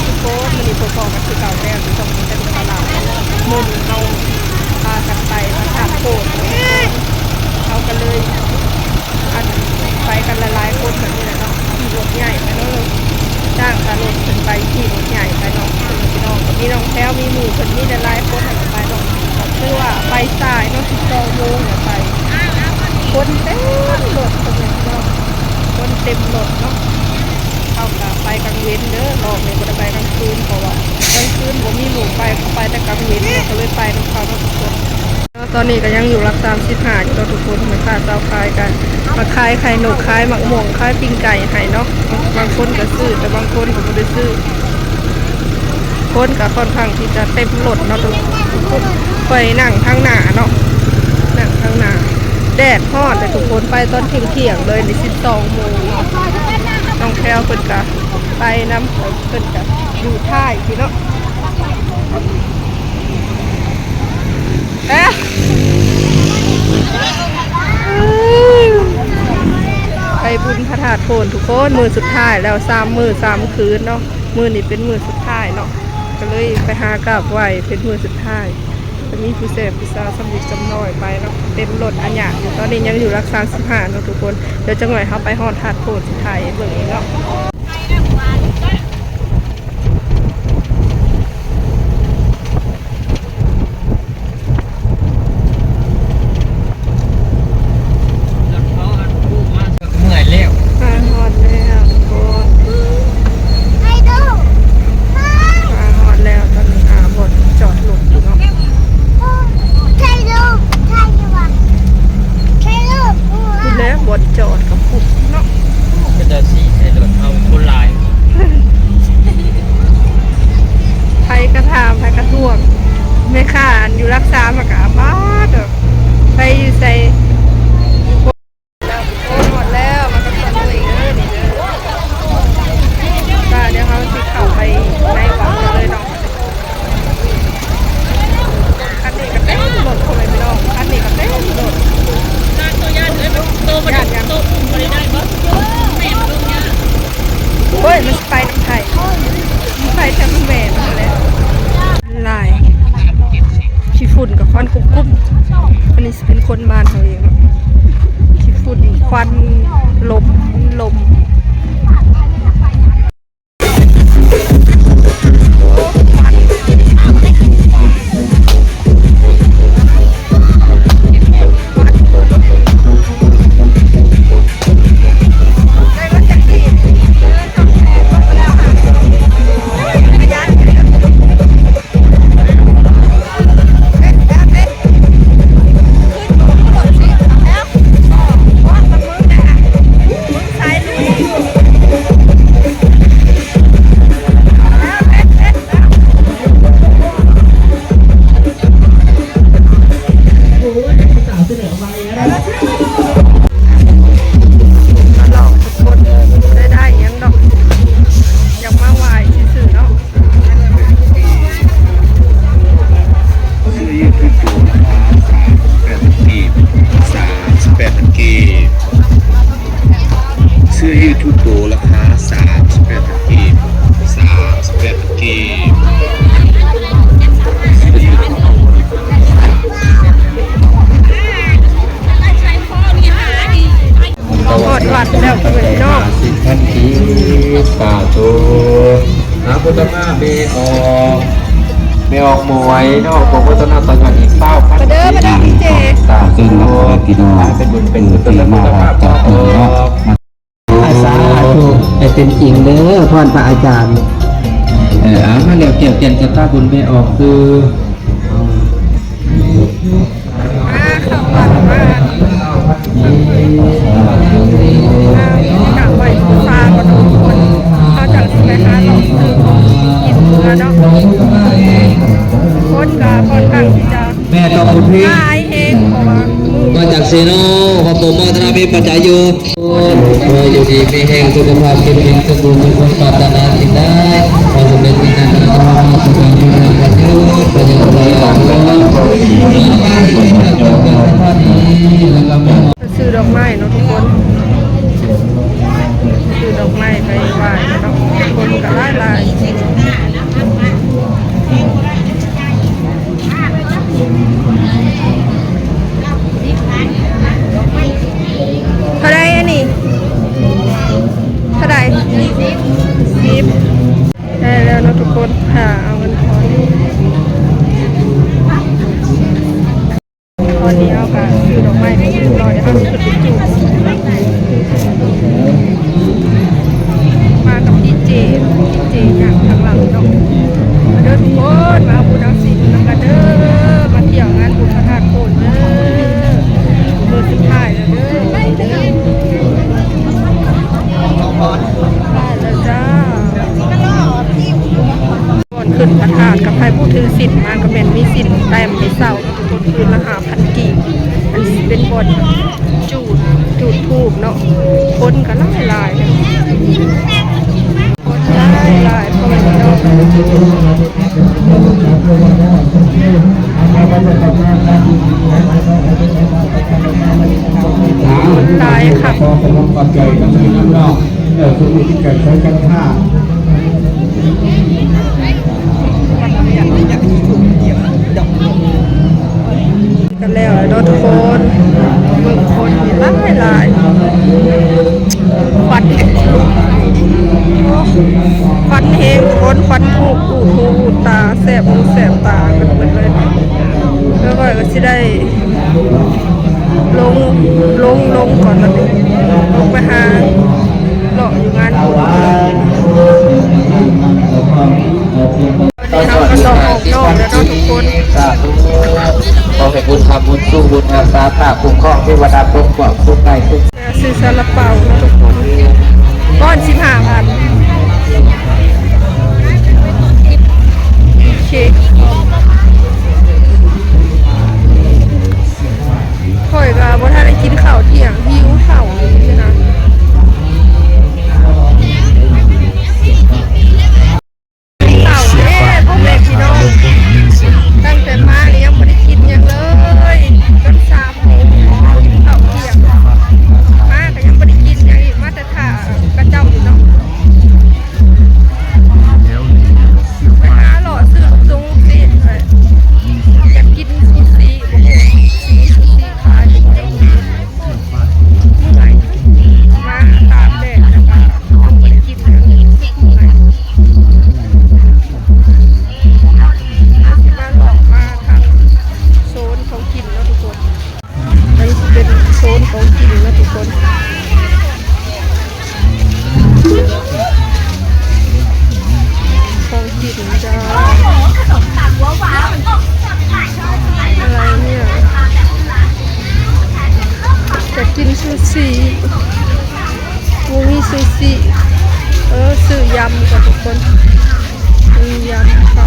ທຸກຄົນ ມື້ນີ້ພົບພໍ້ກັນຄືເກົ່າແລ້ວ ຢູ່ຊ່ອງ Channel ສາວລາວ. ມື້ນີ້ເຮົາພາກັນໄປພະທາດໂພນ ເຮົາກໍເລີຍ ອັນ ໄປກັນຫຼາຍໆຄົນແບບນີ້ແຫຼະເນາະ ຂີ່ລົດໃຫຍ່ໄປເນາະ ຈ້າງຕາລົດເພິ່ນໄປ ຂີ່ລົດໃຫຍ່ໄປເນາະ ພີ່ນ້ອງ. ກໍມີນ້ອງແພວ ມີໝູ່ເພິ່ນ ມີຫຼາຍໆຄົນ ເຮົາກໍໄປເນາະ. ກໍຄືວ່າໄປສາຍເນາະ ສິບສອງໂມງແລ້ວໄປ ຄົນເຕັມລົດ ພໍ່ແມ່ພີ່ນ້ອງ ຄົນເຕັມລົດເນາະ. ເຮົາກໍໄປກາງເວັນເດີ ຮອບນີ້ບໍ່ໄດ້ໄປກາງຄືນ ເພາະວ່າກາງຄືນບໍ່ມີໝູ່ໄປ ເຂົາໄປແຕ່ກາງເວັນເນາະ ກໍເລີຍໄປນຳເຂົາເນາະທຸກຄົນ. ຕອນນີ້ກໍຍັງຢູ່ຫຼັກສາມສິບຫ້າຢູ່ເນາະທຸກຄົນ ແມ່ຄ້າຊາວຂາຍກໍມາຂາຍໄຂ່ນົກ ຂາຍໝາກມ່ວງ ຂາຍປີ້ງໄກ່ໃຫ້ເນາະ. ບາງຄົນກໍຊື້ ແຕ່ບາງຄົນກໍບໍ່ໄດ້ຊື້. ຄົນກໍຄ່ອນຂ້າງທີ່ຈະເຕັມລົດເນາະທຸກຄົນ. ຂ້ອຍນັ່ງທາງໜ້າເນາະ ນັ່ງທາງໜ້າ. ແດດຮ້ອນເດ້ທຸກຄົນ ໄປຕອນທ່ຽງໆເລີຍນີ້ ສິບສອງໂມງເນາະ. ນ້ອງແພວເພິ່ນກໍໄປນຳ ເພິ່ນກໍຢູ່ທ້າຍພີ້ເນາະ. ໄປບຸນພະທາດໂພນທຸກຄົນ ມື້ສຸດທ້າຍແລ້ວ ສາມມື້ສາມຄືນເນາະ. ມື້ນີ້ເປັນມື້ສຸດທ້າຍເນາະ ກໍເລີຍໄປຫາກາບໄຫວ້ເປັນມື້ສຸດທ້າຍ. ກໍມີຜູ້ແຊບຜູ້ສາວ ສ່ຳເລັກສ່ຳນ້ອຍໄປເນາະ ເຕັມລົດອາຍະຢູ່. ຕອນນີ້ຍັງຢູ່ຫຼັກສາມສິບຫ້າເນາະທຸກຄົນ ດຽວຈັກໜ້ອຍເຮົາໄປຮອດທາດໂພນ ຊິຖ່າຍໃຫ້ເບິ່ງອີກເນາະ. ເມື່ອຍແລ້ວ ມາຮອດແລ້ວທຸກຄົນ ມາຮອດແລ້ວ. ຕອນນີ້ຫາບ່ອນຈອດລົດຢູ່ເນາະ ພຸ້ນແຫຼະບ່ອນຈອດກັບພຸ້ນເນາະ. ເຂົາເຈົ້າຊີ້ໃສ່ລົດເຮົາຄົນຫຼາຍ ໃຜກະຖາມ ໃຜກະທ້ວງ. ແມ່ຄ້າອັນຢູ່ຫຼັກສາມ ມັນກະ ປາດ ໄປຢູ່ໃສ. ໂອ້ ຮອດແລ້ວ ມາກັບສາວນຸ້ຍເດີ ນີ້ເດີ. ກໍດຽວເຮົາຊິເຂົ້າໄປໃນວັດກັນເລີຍເນາະ. ຄັນນີ້ກໍເຕັມລົດ ພໍ່ແມ່ພີ່ນ້ອງ ຄັນນີ້ກໍເຕັມລົດ. ໂອ້ຍ ມັນຊິໄປນຳໃຜ ມັນໄປແຖວແມ່ມັນແຫຼະ. ຫຼາຍ ຂີ້ຝຸ່ນກັບຄວັນກຸ້ມໆ. ອັນນີ້ຊິເປັນຄົນບ້ານເຮົາເອງເນາະ ຂີ້ຝຸ່ນ ຄວັນ ລົມ ລົມ. ມາລອງທຸກຄົນ ໄດ້ໄດ້ຫຍັງດອກ ຢາກມາໄຫວ້ຊື່ໆເນາະ. ເສື້ອຢືດທຸກໂຕລາຄາສາມສິບແປດພັນກີບ ສາມສິບແປດພັນກີບ. ເສື້ອຢືດທຸກໂຕລາຄາສາມສິບແປດພັນກີບ ສາມສິບແປດພັນກີບ. ຮອດວັດແລ້ວເພິ່ນເນາະ ຫ້າສິບພັນກີບ ສາທຸ. ອາ ພຸດທະມາ ແມ່ອອກ ແມ່ອອກໝວຍເນາະ ຂໍໂມທະນາສາທຸອີກຊາວພັນ ມາເດີ ມາເດີ ພີ່ເຈ ສາທຸ. ເປັນບຸນເປັນກຸສົນ ເປັນຄຸນນະພາບເນາະ. ອາ ສາທຸ ໃຫ້ເປັນຈິງເດີ ພອນພະອາຈານ. ເອີ ເອົາ ມາແລ້ວ ແກ້ວແກ່ນສັດທາບຸນແມ່ອອກຄື ອ່າ ເຂົ້າວັດມາ ອ່າ ກາບໄຫວ້ບູຊາກ່ອນເນາະທຸກຄົນ ເຮົາຈັ່ງຊິໄປຫາເລາະຊື້ຂອງກິນເມືອເນາະ. ຄົນກໍຄ່ອນຂ້າງທີ່ຈະ ແມ່ຕ້ອງບຸນພີ ຫຼາຍແຮງ ເພາະວ່າມື້ ມາຈາກເຊໂນ ຂໍໂປຣໂມທະນາມີປັດໄຈຢູ່ ຂໍໃຫ້ຢູ່ດີມີແຮງ ສຸຂະພາບເຂັ້ມແຂງ ສົມບູນ ສົມຄວາມປາດຖະໜາສິ່ງໃດ ຂໍໃຫ້ສຳເລັດ ມີໜ້າທີ່ ຂໍໃຫ້ສຸຂະພາບ ມີນາມກັນຢູ່ ໄປເລີຍ ຊື້ດອກໄມ້ເນາະທຸກຄົນ ຊື້ດອກໄມ້ໄປໄຫວ້ເນາະ ຄົນກໍຫຼາຍໆ. ໃຫ້ຜູ້ຖືສິນມາກໍແມ່ນມີສິນແຕ້ມໄປເຊົ່າ ຄືນລະຫ້າພັນກີບ. ອັນນີ້ຊິເປັນບ່ອນຈູດ ຈູດທູບເນາະ. ຄົນກໍຫຼາຍໆເດ້ ຄົນຫຼາຍໆ ພໍ່ແມ່ພີ່ນ້ອງ. ຄົນຫຼາຍຄັກ. ກັນແລ້ວເນາະທຸກຄົນ ເບິ່ງຄົນຫຼາຍໆ ຄວັນ ໂອ້ ຄວັນແຮງທຸກຄົນ ຄວັນທູບ ອູດຫູອູດຕາ ແສບຫູແສບຕາກັນເບິດເລີຍ. ແລ້ວຂ້ອຍກໍຊິໄດ້ລົງ ລົງ ລົງກ່ອນລະຕິ ລົງໄປຫາເລາະຢູ່ງານບຸນ. ຕອນນີ້ເຮົາກໍຕ້ອງອອກນອກແລ້ວເນາະທຸກຄົນ. ສາທຸ ຂໍໃຫ້ບຸນຄຳບຸນສູງບຸນຮັກສາພາບຄຸ້ມຄອງເທວະດາປົກປ້ອງທຸກໄກທຸກ ຊື້ຊາລາເປົາເນາະທຸກຄົນ ກ້ອນສິບຫ້າພັນ. ໂອເຄ ຂ້ອຍກໍບໍ່ທັນໄດ້ກິນເຂົ້າທ່ຽງ ຫິວເຂົ້າຢູ່ນະ. ເຂົ້າເດ້ພໍ່ແມ່ພີ່ນ້ອງ ຕັ້ງແຕ່ມານີ້ຍັງບໍ່ໄດ້ກິນຫຍັງເລີຍ ຈົນສາມໂມງເຂົ້າທ່ຽງ ມາກໍຍັງບໍ່ໄດ້ກິນຫຍັງອີກ ມາແຕ່ຖ້າເຂົາເຈົ້າຢູ່ເນາະ. ໄປຫາເລາະຊື້ລູກຊົງລູກຊີ້ນ ຢາກກິນຊູຊິ ບໍ່ຮູ້ຊິມີຊູຊິຂາຍຢູ່ບໍ່. ເມື່ອຍ ມາຕາກແດດແລ້ວກໍບໍ່ໄດ້ກິນຫຍັງ ເມື່ອຍ ຊິມາເລາະມາທາງໂຊນຂອງກິນເນາະທຸກຄົນ. ອັນນີ້ຊິເປັນໂຊນຂອງກິນເນາະທຸກຄົນ ຂອງກິນຈ້າ. ອະໄລເນຍ ຈະກິນຊູຊິ ບໍ່ມີຊູຊິ. ເອີ ຊື້ຢຳກ່ອນທຸກຄົນ ມີຢຳໄກ່.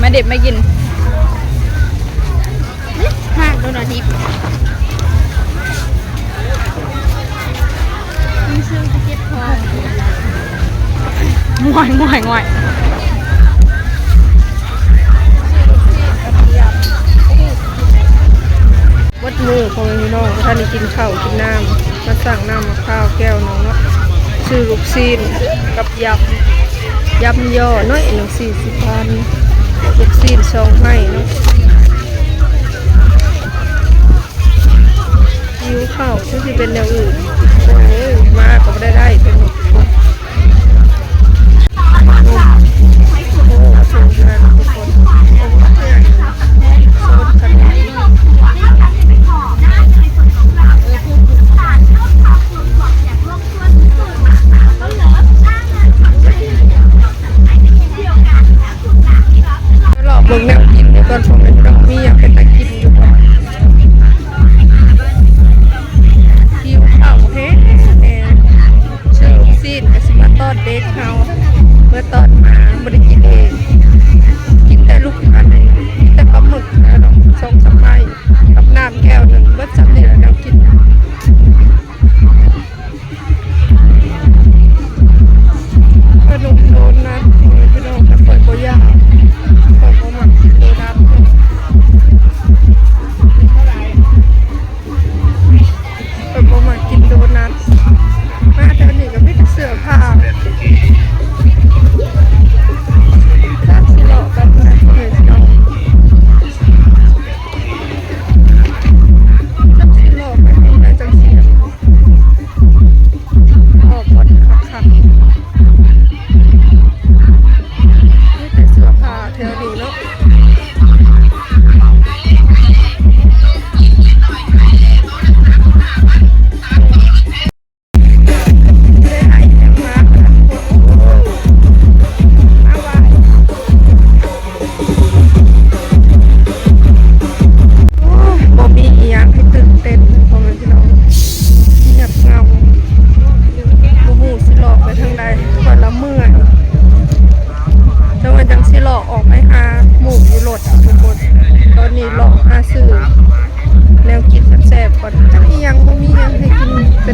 ມາເດັບມາກິນ ຮາກໂດນອາທິດ ມີເຊິ່ງຈະເຈັບຄໍ ງ່ວຍໆໆ ເບິດມື້ພໍ່ແມ່ພີ່ນ້ອງ ບໍ່ທັນໄດ້ກິນເຂົ້າກິນນ້ຳ ມາສັ່ງນ້ຳມະພ້າວແກ້ວໜຶ່ງເນາະ ຊື້ລູກຊີ້ນກັບ ຢຳ ຢຳຍໍ້ໜ້ອຍໜຶ່ງ ສີ່ສິບພັນ ລູກຊີ້ນສອງໄມ້ເນາະ. ຫິວເຂົ້າ ຄືຊິເປັນແນວອື່ນ ໂອ້ຍ ມາກໍບໍ່ໄດ້ໄດ້ເປັນ ໂອ້ ໂຊນນັ້ນທຸກຄົນ ໂອ້ຍ ໂຊນຂະໜົມ. ລອງເບິ່ງແນວກິນກ່ອນ ເບິ່ງແມ່ນມີຫຍັງເປັນຕາກິນຢູ່ບໍ່? ຫິວເຂົ້າ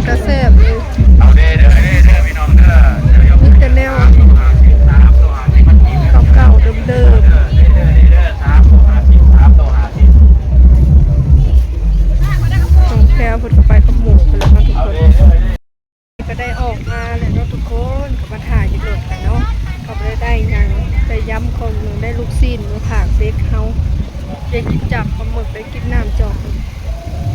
ຕາແຊບເລີຍ ເອົາເດີ ເດີ ເດີ ເດີ ພີ່ນ້ອງເດີ ມີແຕ່ແນວເກົ່າໆ ເດີ ເດີ ເດີ ເດີ ເດີ ເດີ ສາມໂຕຫ້າສິບ ສາມໂຕຫ້າສິບ ນ້ອງແພວເພິ່ນກໍໄປກັບໝູ່ເພິ່ນແລ້ວເນາະທຸກຄົນ ເອົາເດີ ເດີ ເດີ ກໍໄດ້ອອກມາແລ້ວເນາະທຸກຄົນ ກໍມາຖ້າຢູ່ລົດແລ້ວເນາະ ກໍບໍ່ໄດ້ໄດ້ຫຍັງ ໄດ້ຢຳກ່ອງໜຶ່ງ ໄດ້ລູກຊີ້ນມາຝາກເດັກເຮົາ ໄດ້ກິນຈ້ຳປາໝຶກ ໄດ້ກິນນ້ຳຈອກ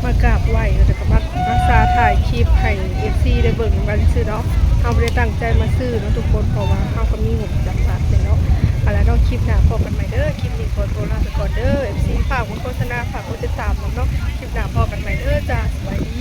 ມາກາບໄຫວ້ ແລ້ວກໍມາ ມາສາຖ່າຍຄລິບໃຫ້ເອັຟຊີໄດ້ເບິ່ງນຳກັນຊື່ເນາະ ເຮົາບໍ່ໄດ້ຕັ້ງໃຈມາຊື້ເນາະທຸກຄົນ ເພາະວ່າເຮົາກໍມີງົບຈຳກັດແຫຼະເນາະ ເອົາລະເນາະ ຄລິບໜ້າພໍ້ກັນໃໝ່ເດີ ຄລິບນີ້ຂໍຕົວລາໄປກ່ອນເດີ ເອັຟຊີ ຝາກເບິ່ງໂຄສະນາ ຝາກກົດຕິດຕາມນຳເນາະ ຄລິບໜ້າພໍ້ກັນໃໝ່ເດີ ຈ້າ ສະບາຍດີ.